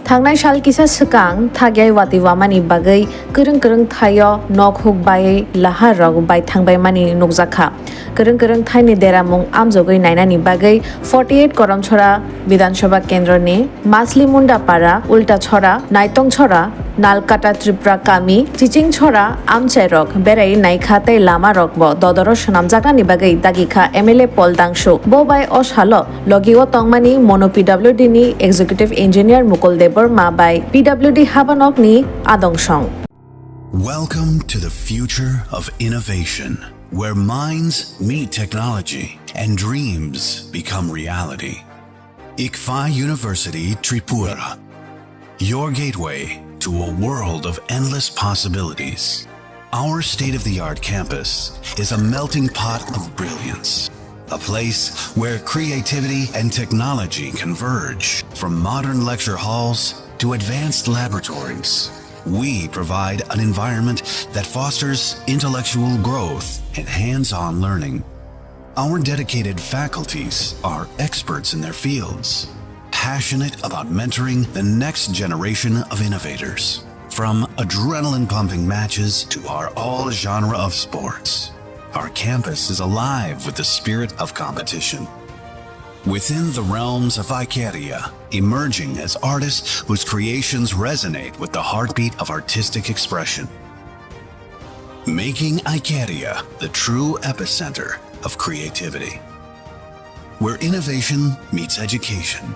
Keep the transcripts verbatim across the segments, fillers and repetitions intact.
Thangnai sal kisa swkang thagyai watwi wamani bagwi kwrwng kwrwng thaio nok huk baiwi lahar rok bai thangbaimani nukjakha. Kwrwng kwrwng thaini deramung amjogwi nainani bagwi forty eight Koromchora Bidhan Sabha Kendroni Masli Munda Para, Ulta Chora, Naitong Chora, Nalkata Tripura Kami, Chiching Chora, amchai rok berai naikha tei lama rok bo dodoro swnamjaknani bagwi dagikha M L A Paul Dangsu. Bo bai o salo logi o tongmani Mono P W D ni Executive Engineer Mukul Debbarma bai P W D habanok ni adong song. Welcome to the future of innovation, where minds meet technology and dreams become reality. ICFAI University Tripura, your gateway to a world of endless possibilities. Our state-of-the-art campus is a melting pot of brilliance, a place where creativity and technology converge. From modern lecture halls to advanced laboratories, we provide an environment that fosters intellectual growth and hands-on learning. Our dedicated faculties are experts in their fields, passionate about mentoring the next generation of innovators. From adrenaline-pumping matches to our all genre of sports, our campus is alive with the spirit of competition. Within the realms of Icaria, emerging as artists whose creations resonate with the heartbeat of artistic expression. Making Icaria the true epicenter of creativity, where innovation meets education.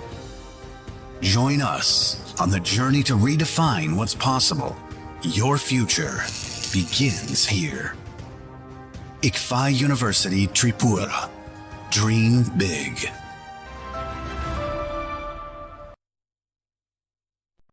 Join us on the journey to redefine what's possible. Your future begins here. ICFAI University Tripura. Dream big.